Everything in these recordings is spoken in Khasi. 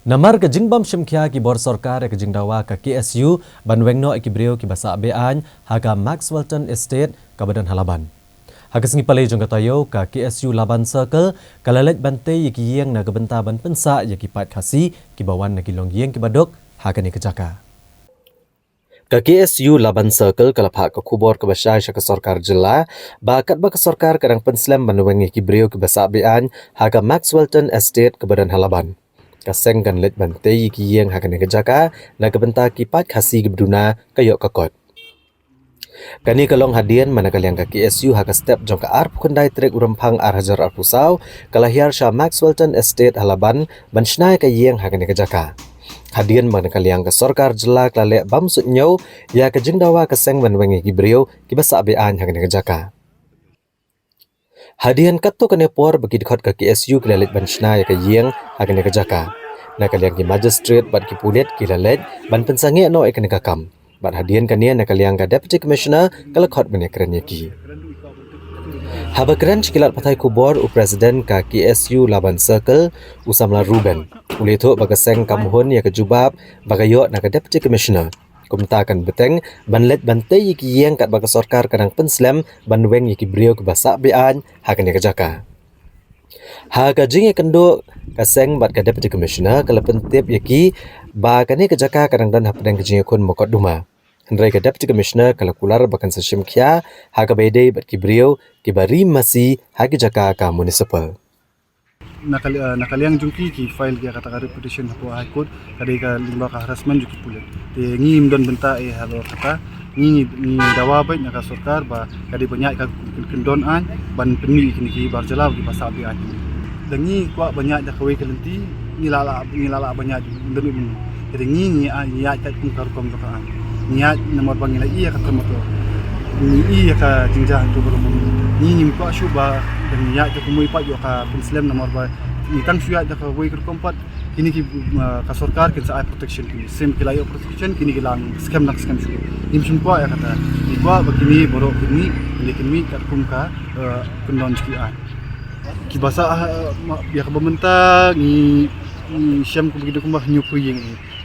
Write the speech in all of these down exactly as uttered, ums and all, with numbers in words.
Namar ka jingbym shim khia ki bor sorkar ïa ka jingdawa ka K S U ban weng noh ïa ki briew kiba sah be-aiñ ha ka Maxwellton Estate kaba don ha Laban. Ha ka sngi Palei jong ka taïew, ka K S U Laban Circle ka la leit ban tei ïa ki ïing na ka bynta ban pynsah ïa ki paid Khasi kiba wan na ki longïing kiba duk ha kane ka jaka. Ka K S U Laban Circle ka la phah ka khubor kaba shai sha ka sorkar jylla ba katba ka sorkar ka dang pynslem ban weng ïa ki briew kiba sah be-aiñ ha ka Maxwellton Estate kaba don ha Laban, ka seng kan leit ban tei ïa ki ïing ha kane ka jaka na ka bynta ki paid Khasi kiba duna ka ïoh ka kot. Kane ka long hadien ba na ka liang ka K S U ha ka step jong ka arphew khyndai tarik u Rymphang ar hajar arphew saw ka la hiar sha Maxwellton Estate ha Laban ban shna ïa ka ïing ha kane ka jaka. Hadien ba na ka liang ka sorkar jylla ka la leh bym suidñiew ïa ka jingdawa ka seng ban weng ïa ki briew kiba sah be-aiñ ha kane ka jaka. Hadien katto katne por ba ki dkhot ka K S U ki la leit ban shna ïa ka ïing ha kane ka jaka. Na ka liang ki magistrate bad ki pulit ki la leit ban pynsangeh noh ïa kane ka kam. Bad hadien kane na ka liang ka Deputy Commissioner ka la khot ban ïakren ïa ki. Haba kren sha ki lad pathai khubor, u President ka K S U Laban Circle, u samla Reuben, u la ïathuh ba ka seng kam hun ïa ka jubab ba ka ïoh na ka Deputy Commissioner. Kumta kan bteng ban leit ban tei ïa ki ïing katba ka sorkar ka dang pynslem ban weng ïa ki briew kiba sah be-aiñ ha kane ka jaka. Ha ka jingïakynduh, ka seng bad ka Deputy Commissioner ka la pyntip ïa ki ba kane ka jaka ka dang don hapdeng ka jingïakhun mokotduma. Hynrei ka Deputy Commissioner ka la kular ba kan sa shim khia ha kaba ïadei bad ki briew kiba ri masi ha ki jaka ka municipal. Na ka, eh, na ka liang jong ki, ki file ïa kata ka writ petition hapoh High Court, ka dei ka lyngba ka harassment jong ki pulit. Te ngi ngim don bynta ei halor kata, ngi, ngi dawa beit na ka sorkar ba ka dei ban ïaid ka kyndon aiñ ban pynmih ïa kine ki bar jylla kiba sah be-aiñ. Lada ngi kwah ban ïaid da kawei ka lynti, ngi la lah, ngi la lah ban ïaid. Te ngi, ngi, ngi ïaid kat kum ka rukom jong ka aiñ. Ngi ïaid namar ba ngi la ïohi ïa ka term ato. Ngi ïohi ïa ka jingjia to ba rukom. Ngi ngim kwah shuh ba ngi ïaid da kumwei pat ïoh ka pynslem namar ba ngi tang shu ïaid da kawei ka rukom pat. Kine ki, uh, ka sorkar kin sa ai protection kine. Shisien ki la ïoh protection kine ki la skhem da skhem shuh. Ngim shym kwah ïa kata. Ngi kwah ba kine baroh kine, kine kat kum ka, uh, kyndon jong ki aiñ. Kiba sah, uh, ma, ïa kaba mynta ngi, ngi shem kumba ki dei kumba hynñiewphew ïing.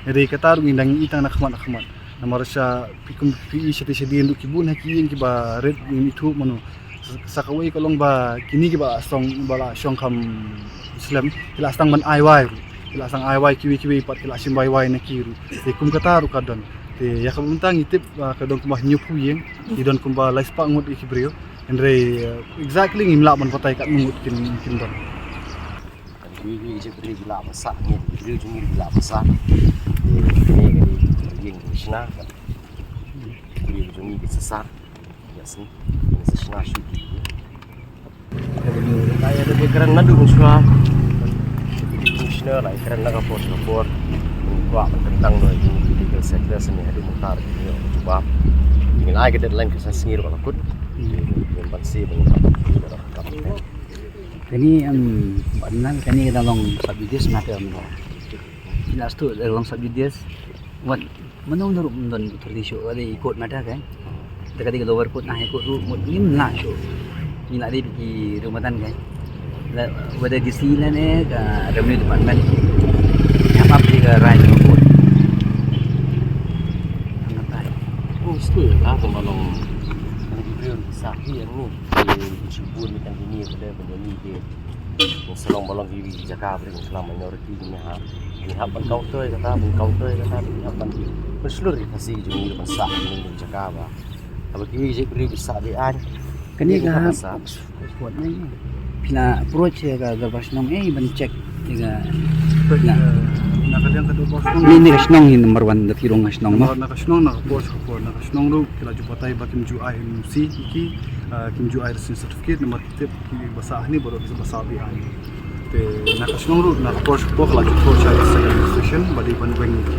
Hynrei kata ruh ngi dang ïohi tang na khmat na khmat. Namar sha phi kum phi ïohi shatei shadien ruh ki bun ha ki ïing kiba rit ngim ithuh mano. Sa, sa kawei ka long ba kine kiba la shong, ba la shong kham slem ki la sdang ban ai wai ruh. Ki la sdang ai wai kiwei kiwei pat ki la shim wai wai na ki ruh. Te kum kata ruh ka don. Te ïa kaba mynta ngi tip ba ka don kumba hynñiewphew ïing. Ki don kumba lai spah ngut ïa ki briew. Hynrei, eh, exactly ngim lah ban batai katno ngut kin, kin don. Kan kiwei kiwei ki jait briew ki lah ban sah, ngi ki briew jong ngi ki lah ban sah. Kane kane ki briew ki shna kan. Ki briew jong ngi ki sa sah. Ïa sngi. Ki sa shna shuh ki. Ka ïa ka kren naduh mynshuwa. Ki commissioner la kren na ka por sha ka por. Kwah ban kyntang noh ïa ki legal sector sha ngi haduh mynta ki ïoh ka jubab. Ngi la ai ka deadline ka san sngi ruh ka la kut. Ngin ban siew ban Kane, em, ba nang kane ka dang long sub judice matter mo. Ki la stu da long sub judice. Wat mano mano ruh ym don authority shuh, ka dei court matter kan. Da ka dei ka lower court na high court ruh mut ngim lah shuh. Ngi la dei ki riew matan kan. La, whether D C lane ka revenue department. Ïa pap dei ka right of court. Ang atai. Oh, stu ïa ka, ka ma long. Kan ki briew ki sah hi ang ni. Ki, ki shibun ni kan kini, ka dei ban ïa ni ki. Ngi sa long ba long ki jaka ba dei ngi sa long minority ngi hap. Ngi hap ban counter ïa kata, ban counter ïa kata, ngi hap ban pynshlur ïa ka Khasi jong ngi ban sah ïa kine ki jaka ba. Haba kiwei ki jait briew ki sah be-aiñ. Kane ka hap. Sport ne. Phi la approach ïa ka dorbar shnong eh ban check ïa ka. Na ka liang ka dorbar shnong. Ni, ni ka shnong hi number one da phi rung ka shnong mo. Na ka shnong, na ka por sha ka por, na ka shnong ruh ki la ju batai ba kim ju ai N O C ïa ki, ah, kim ju ai residence certificate, namar tip kiba sah hangne baroh kiba sah be-aiñ. Te na ka shnong ruh na ka por sha ka por ka la ju approach ïa ka administration ba dei ban weng ïa ki.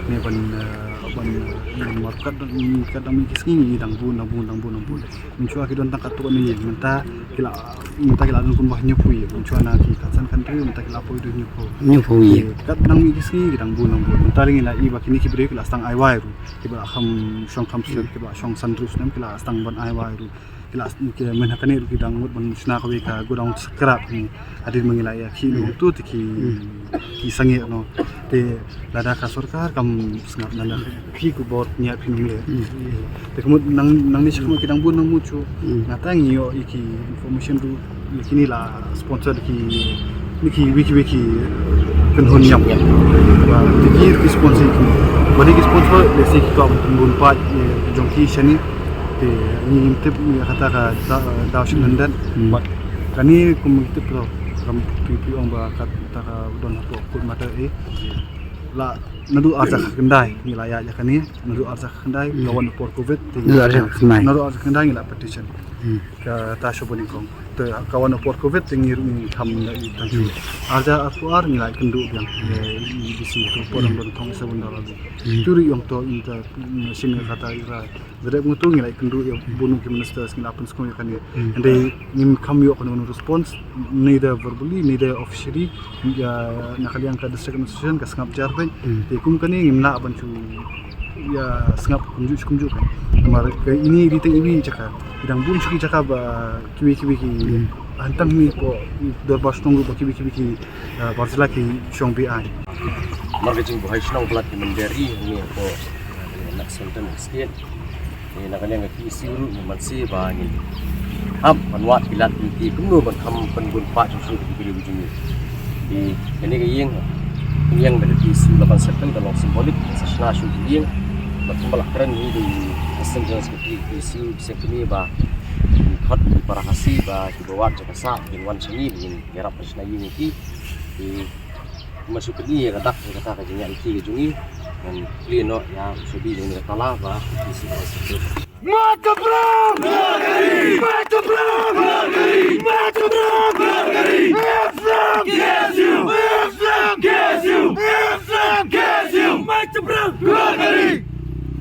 Ne ban, eh, ban, eh, namar kat dang, kat dang mih ki sngi ngi dang bun, dang bun, dang bun, dang bun. Mynshuwa ki don tang katto katne ïing, mynta ki la, mynta ki la don kumba hynñiewphew ïing. Mynshuwa na ki katsan country mynta ki la poi da hynñiewphew. Hynñiewphew ïing. Kat dang mih ki sngi ki dang bun, dang bun. Mynta ngi la ïohi ba kine ki briew ki la sdang ai wai ruh. Kiba la kham shong kham slem, kiba la shong san hynriew snem ki la sdang ban ai wai ruh. Ki la, ki mynta kane ruh ki dang mut ban shna kawei ka godown scrap ni. Hadien ba ngi la ïa khih noh uto te ki, ki sangeh noh. Lada ka sorkar kam sngap, lada phi ki bor ngiat phi nong leh. Te ka mut nang, nangne sha khmat ki dang bun nang mut shuh. Nga tang ïoh ïa ki information ruh ïa kine la sponsor ki, ne ki wei ki wei ki kynhun ïam. Ba te ki ki sponsor ki, ba te ki sponsor lehse ki kwah ban pynbun paid jong ki shane. Te ngi ngim tip ïa kata ka daw, daw sha lyndet. But kane kum ngi tip ruh, kam phi, phi ong ba kata ka don hapoh court matter eh. La naduh arja khyndai ngi la ïaid ïa kane, naduh arja khyndai, ka wan por covid te ngi, naduh arja khyndai, naduh arja khyndai ngi la petition. Kata sha banyngkong. Te ka wan por covid te ngi ruh ngi kham da i tang shu. Arja arphew ar ngi la kynduh biang ïa i D C, tu por nang don thong sa bun da la. Tu ri ong to inter, mm, shin kata ira. Dep ngi tu ngi la kynduh ïa bun ki ministers, ngi la pynsngew ïa kane. Hynrei ngim kham ïoh kano kano response, neither verbally, neither officially. Ïa na ka liang ka district administration ka sngap jar bad te kum kane ngim lah ban shu ïa sngap kumjuh kumjuh kan. Namar ka ini ri teng iwi jaka. I dang bun shu ki jaka ba kiwi kiwi ki hantang ni ko dorbar shnong ba kiwi kiwi ki, ah, barzila ki shong bi ai. Mar ka jingbuhai shnong blat ki mynder i ni ko next sentence state. Ni na ka liang ka T C ruh ni man si ba ni. Hap ban wad ki lad ki kumno ban kham ban gun pa chung shu ki bri jong ni. Di kane ka ïing, ïing da ka T C la ban settle da long symbolic sa shna shu ki ïing. Ba kum ba la kren ni di sentence ka T C se kini ba khot ni para Khasi ba ki ba wad jaka sa ki wan sha ni, ki ïarap shna ïing ki. Ki Kumba shu pyni ïa ka dak ïa kata ka jingïaid lynti ka jong ngi. Ngan plie noh ïa u subi jong ngi ka tala ba ki shu Mata Brahmagari! Mata Brahmagari! Mata Brahmagari! F F K S U! F F K S U!